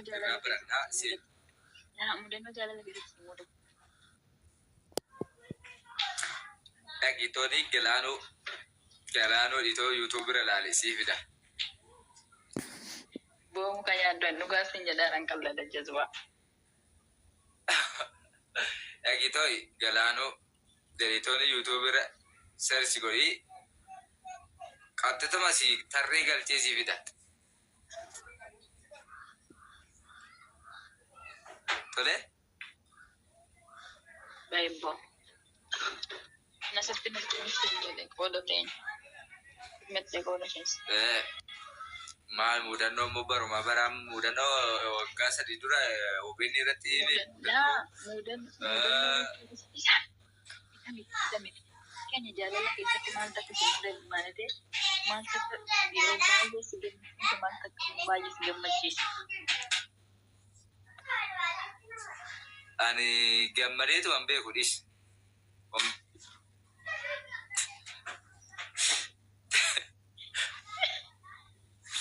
Mudannoo Irraa jaalala barannaa keessatti seen. mudatu. Mudannoo jaalala keessatti mudatu. Dhaqitoonni Galaanoo Galaanoo dhitoo YouTube bira ilaali sii fida. Boomu kan yaaddu dhugaa sin jedhaan qallada jazbaa. Dhaqitooyi Galaanoo jedhitoonni YouTube bira search godhii qaxxituma sii tarree galchee sii fida. Tole Baay'ee. Nasatti nutti hin jedhe qooda teenya. Mette qooda keessa. Maal mudannoo immoo baruma baraan mudannoo waggaa 3 dura OBN irratti Mudannoo mudannoo isa isa miti isa miti. Keenya jaalala keessatti maal takka si mudatu maal maal takka yeroo baay'ee si gammachiise maal takka baay'ee si gammachiise. Ani gammadeetu an beeku dhis.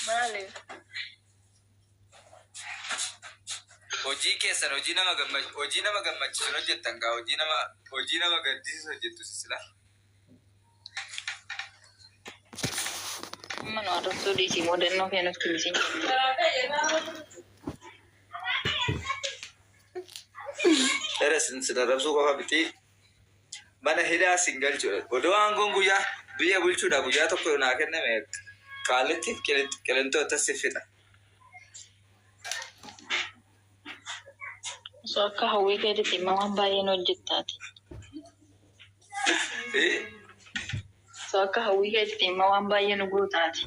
Maaliif? Hojii keessan hojii nama gammachiisu hojii nama gammachiisu hojjettan gaa hojii nama gaddisiisu hojjettu sila. Amma nu arrabsuu dhiisii mudannoo kee nutti himi siin jedhe. Era sin sin arrabsuu qofa miti mana hidhaa sin galchuudha. Odoo aangoon guyyaa biyya bulchuudha guyyaa tokko naa kenname qaalitti qilintoo akkas si fixa. Osoo akka hawwii keetitti immoo waan baay'een hojjettaati. Osoo akka hawwii keetitti immoo waan baay'ee nu gootaati.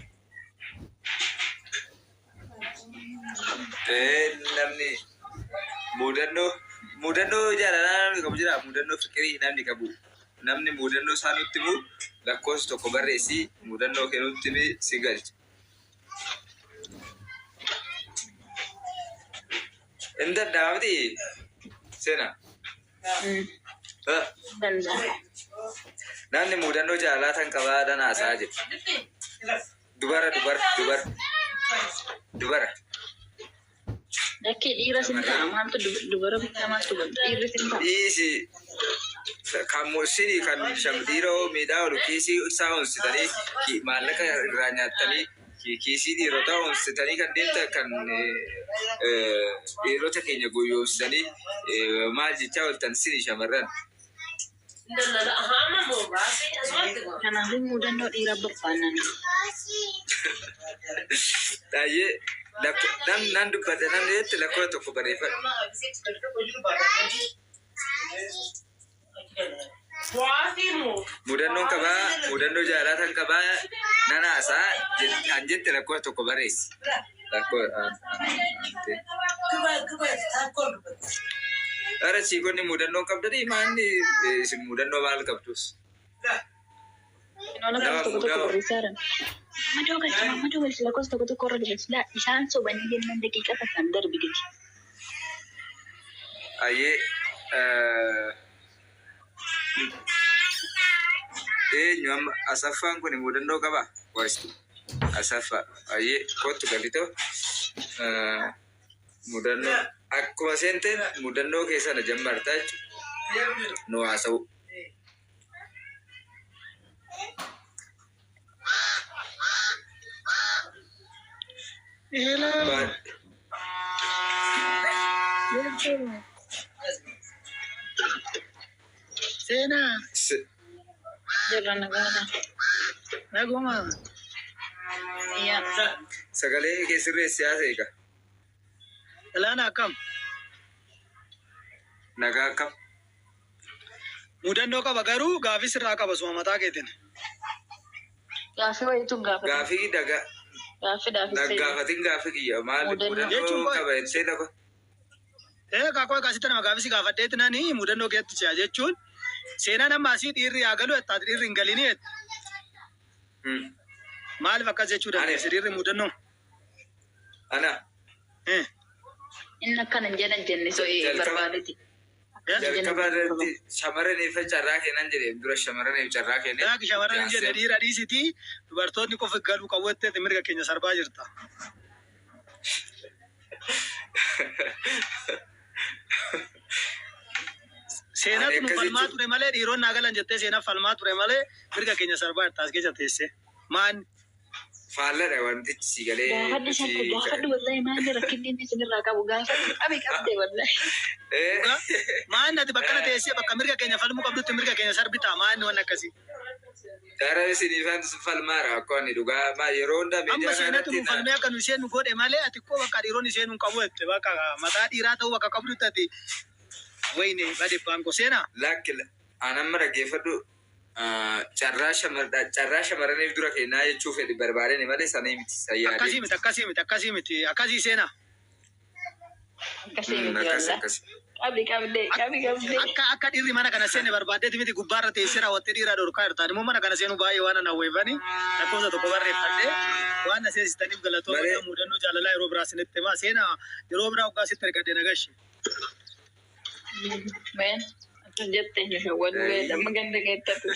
Namni mudannoo mudannoo jaalalaa namni qabu jira mudannoo fiqirii namni qabu namni mudannoo isaa nutti himu lakkoofsa tokko barreessii mudannoo kee nutti himi si galcha. Hin danda'ama miti seena. Danda'a. Namni mudannoo jaalalaa tan qabaa dhan haasa'aa jira. Dubara dubara dubara dubara. Lakkee dhiira sin ta'a maaltu dubara bittaa maaltu godha dhiirri sin ta'a. Dhiisi kan sinii kan dhiiroo miidhaa oolu kiisii isaa onsitanii maallaqa irraa nyaattanii kiisii dhiirotaa onsitanii kan deemtan kan dhiirota keenya gowwoomsitanii maal jechaa ooltan sinii shamarran. Kanaafuu mudannoo dhiiraa barbaannan. Baay'ee nan dubbadha namni jetti lakkoofsa tokko barreeffadhu. Mudannoon qabaa mudannoo jaalalaa tan qabaa nan haasaa an jette lakkoofsa tokko barreessi. Ara siikonni mudannoo qabdanii maanni isin mudannoo maal qabdus? Lakkoofsa tokko tokko barreessaa jiran. Madoo galchi madoo galchi lakkoofsa tokko tokko irra barreessu. Isaan sobanii jennaan daqiiqa takkaan darbi gadi. Ayyee eenyu amma Asaffaan kun mudannoo qabaa? Asaffaa ayyee kottu galitoo mudannoo akkuma seenteen mudannoo keessana jammartaa jechuudha nu haasa'u. Seenaa. Jirra nagaadha. Naguma. Yaa. Sagalee kee sirreessi haasa'e egaa. Ilaana akkam? Nagaa akkam? Mudannoo qaba garuu gaafii sirraa qaba suma mataa keetiin. Gaafii wayiitu gaafata. Gaafii daga Gaafii daafii gaafatin gaafii kiyya maal mudannoo qaba jettee lafa. Kaakoo akkasitti nama gaafii si gaafadheetti nani mudannoo keetti ce'a jechuun seenaan amma asii dhiirri yaa galu jettaa dhiirri hin galini jette. Maaliif akkas jechuu dandeessi dhiirri mudannoo? Ana. Inni akkana hin jedhan jenne so'ee barbaadeeti. Jalqaba irratti shamarraniif carraa kennan jedhe dura shamarraniif carraa kenne. Laaki shamarran hin jenne dhiira dhiisitii dubartoonni qofa galuu qabu jettee mirga keenya sarbaa jirta. Seenatu nu Akkas falmaa jechuun ture malee dhiironni haa galan jettee seenaaf falmaa ture malee mirga keenya sarbaa jirta as keessa teessee. Maan faalladha wantichi si galee Gaafadhu nuti shakku gaafadhu wallahi maalli rakkinni inni isinirraa qabu gaafadhu qabi qabde wallahi. dhugaa maan ati bakka kana teessee bakka mirga keenya falmuu qabdutti mirga keenya sarbitaa maan waan akkasii. Dara isinifaan falmaara akka inni dhugaa maa yeroo hunda Amma miidiyaa seenatu kanatti nu falmee akka nu isheen nu godhe malee ati koo bakka dhiironni isheen nu qabu jette bakka mataa dhiiraa ta'uu bakka qabdutti ati wayne bade baanko seenaa. Lakki an amma dhaggeeffadhu carraa carraa shamarraniif dura kennaa jechuu fedhi barbaadani malee sanii miti Akkasii sayyaadee. miti akkasii miti akkasii miti akkasii seenaa. Akkasii miti Akkas wallahi. akkas. Qabi qabde qabi qabde. Akka akka dhiirri mana kana seene barbaaddeeti miti gubbaarra teessee raawwattee dhiiraa dhorkaa jirta. Ani immoo mana kana seenuu baay'ee waan ana hawweeffani lakkoofsa tokko barreeffadhee waan na seensistaniif galatooma Malee mudannoo jaalalaa yeroo biraa isinitti himaa. Seenaa yeroo biraa waggaa sitti argadhe nagashi. Meen akkas jette nu shawwaduu amma ganda keettatu.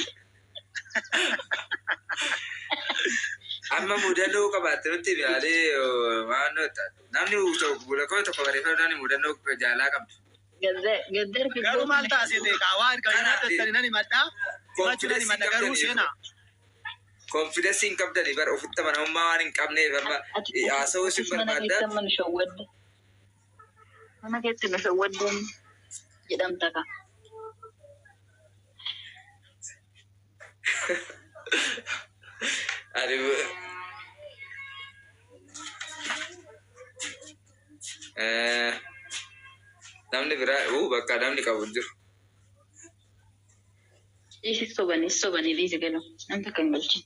Amma mudannoo qabaatte nutti yaalee waan namni lakkoofsa tokko barreeffadhu namni mudannoo jaalaa qabdu. Gadda Garuu maal taasise kaawaa erga Kanaaf himattani nan himadhaa himachuu nan konfidensii himadha garuu qabdanii seenaa. konfidensii hin qabdanii bara ofitti amanamummaa waan hin qabneef amma haasa'uu isin Atis mana barbaadda. keetti amma nu shawwadde. Mana keetti nu shawwadduun jedhamta ka. Ani namni biraa bakka namni qabu hin jiru. Dhiisi sobanii sobanii dhiisi galu. Namni takka hin galchin.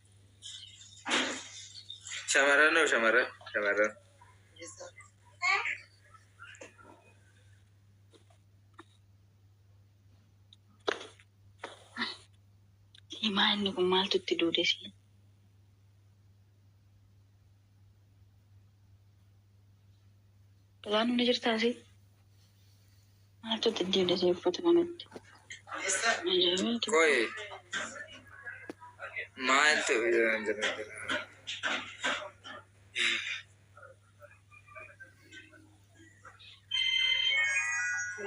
Shamarran hoo shamarran shamarran. Himaa inni kun maaltu itti duude si? Balaan ni jirtaa si? Maaltu itti duude si uffata kanatti? Ajaa'iba! Koi maaltu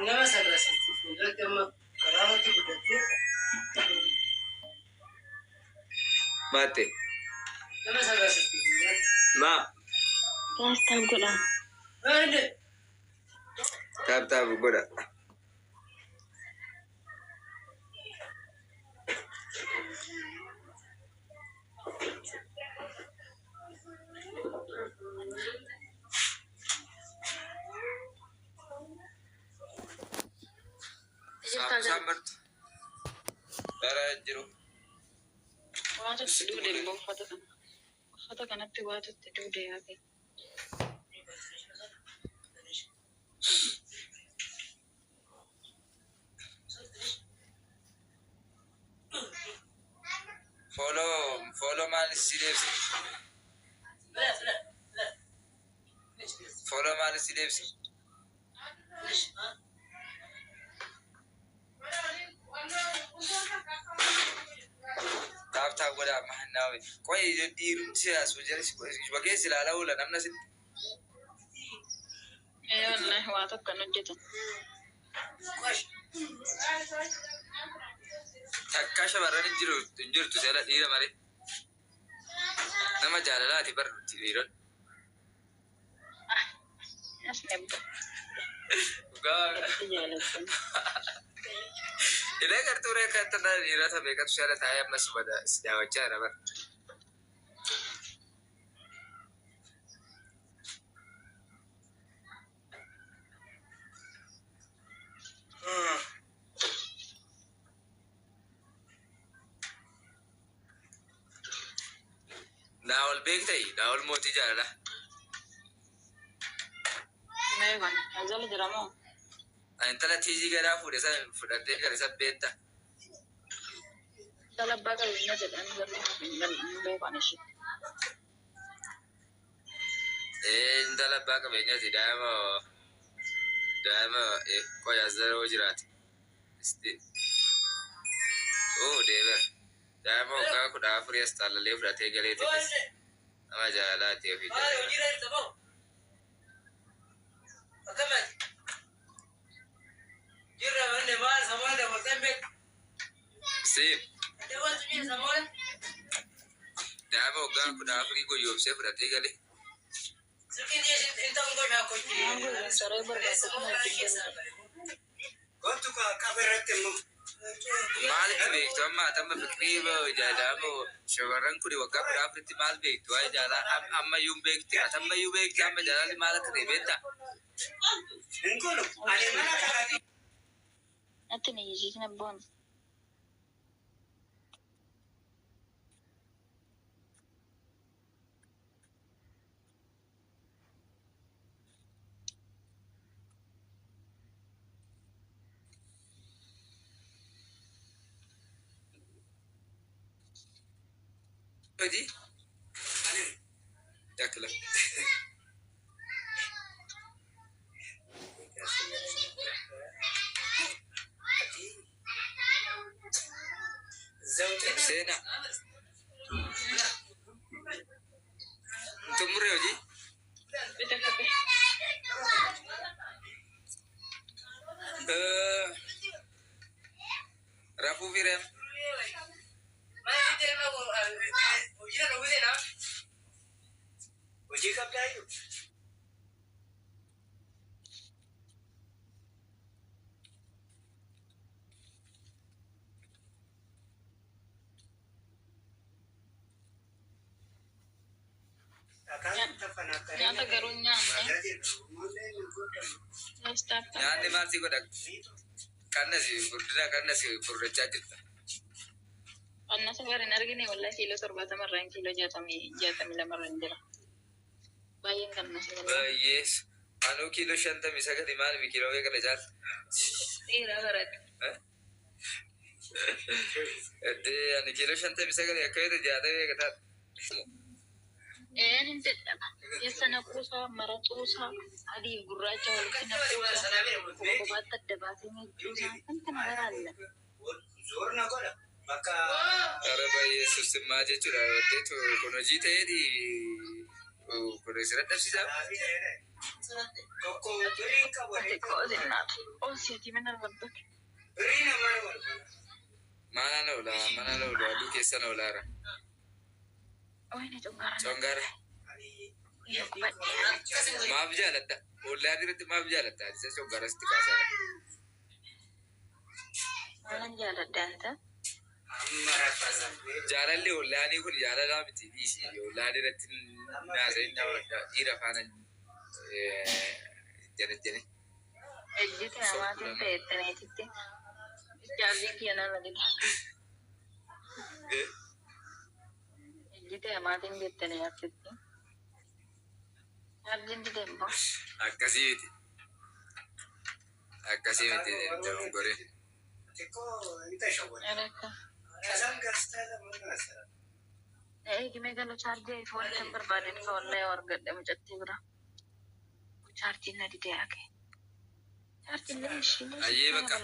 Nama sagasatti fuulduratti amma karaa irratti guddattee maatte nama sagasatti fuulduratti. maa Taas godhaa. Maali? taap taap godha. Jirtaa Saamsaan jira. martu bara jiru. Waatu itti duude immoo uffata kana. Uffata kanatti waatu itti duude yaate. Follow follow maal si deebise? Follow maal si deebise? Taap taap godha mahannaawe. Koi dhiirumti siyaas jalis bakeessi ilaalaa oola namna sitti. Ee wallahi waa tokko kan hojjetan. Takka shamarran hin jiru hin jirtu seela dhiira malee. Nama jaalalaati bar nuti dhiiron. As nebba. Dhugaa Itti jaallattan. Illee gartuu reekka tana dhiirota meeqatu seela taa'ee ammas bada si daawwachaa jira bar. Naawol beektai naawol mootii jaalala. Mee kun ajala jira moo? Ani intala tiijii garaa fuudhe san fudhattee gara isa beekta. Intala abbaa qabeenyaa jedhan garuu hin beekan ishee. Ee intala abbaa qabeenyaati daa'ima daa'ima qoya zaroo jiraate. Isti oo deemer daa'ima waggaa 14 as taallalee fudhatee galee xiqqis nama jaalalaati ofii jaalala. Si daa'ima waggaa 14 goyoomsee fudhatee gale. Maal goyoomsa ree barbaadde kun itti galte. Maalitti beektu amma amma fikirii jaalala shamarran kun waggaa 14tti maal beektu waa'ee jaalala ammayyuu hin beekti ati ammayyuu beekti amma jaalalli maal akka ta'e beektaa? Natti hin iyyisiisin abboon. Hojii? Yakla. Seenaa. Xumurre hojii? Bita kophee. Rafuu fi reem. Hojii qabdaayyuu. Nyaata garuu hin nyaanne. Nyaata Nyaanni maal si godha? Qannasi furdina qannasi furdachaa jirta. Qannasa bara hin argine wallahi kiiloo 70 irraa kiiloo 62 irra hin jira. Baay'een qannasa wallahi. Baay'ees. Anuu kiiloo 59 maal kiiloo meeqa na caalta? Dhiiraa baradhu. Eddee ani kiiloo 59 akka feete 60 meeqa taata? Een hin dadhaba. Keessa naquusaa, maraxuusaa, adii fi gurraacha walitti naquusaa, kopha kophaatti adda baasee miicuusaa kan kana baraalla. Zoorna godha. Bakka Ara baay'ee sussimmaa jechuudha. Addeetu kun hojii ta'eeti kun sirra dhabsiisaa. Tokko birrii qabu. Ati qo'osinnaatu. Oosiyatii mana barbaadu. Birrii namaa barbaada. Mana na oolaa, mana na oolaa, aduu keessa na oolaara. Wayne cungaara. Congaara. Guyyaa qubadhee. Maaf jaalatta? Oolaa irratti maaf jaalatta? Isa congaara sitti kaasaadha. Maalan jaaladha anta? Amma rakkasa. Jaalalli ollaanii kun jaalalaa miti dhiisi. Ollaan irratti naasa'in nama dhiira faana jane jane. Ejjita namaatiin ta'e ittaniititti. Jaartiin kiyya nama dida. Ejjita namaatiin jettanii asitti. Jaartiin dide immoo. Akkasii miti. Akkasii miti dogongoree. Xiqqoo ni tashawwara. Akka. Kasaan gastaa lama naasara. Eegimee gala chaarjii iPhone kan barbaade dhufa wallahi argadhe mucattii bira. Chaarjiin na didee hake. Chaarjiin na ishii. Ayyee bakka.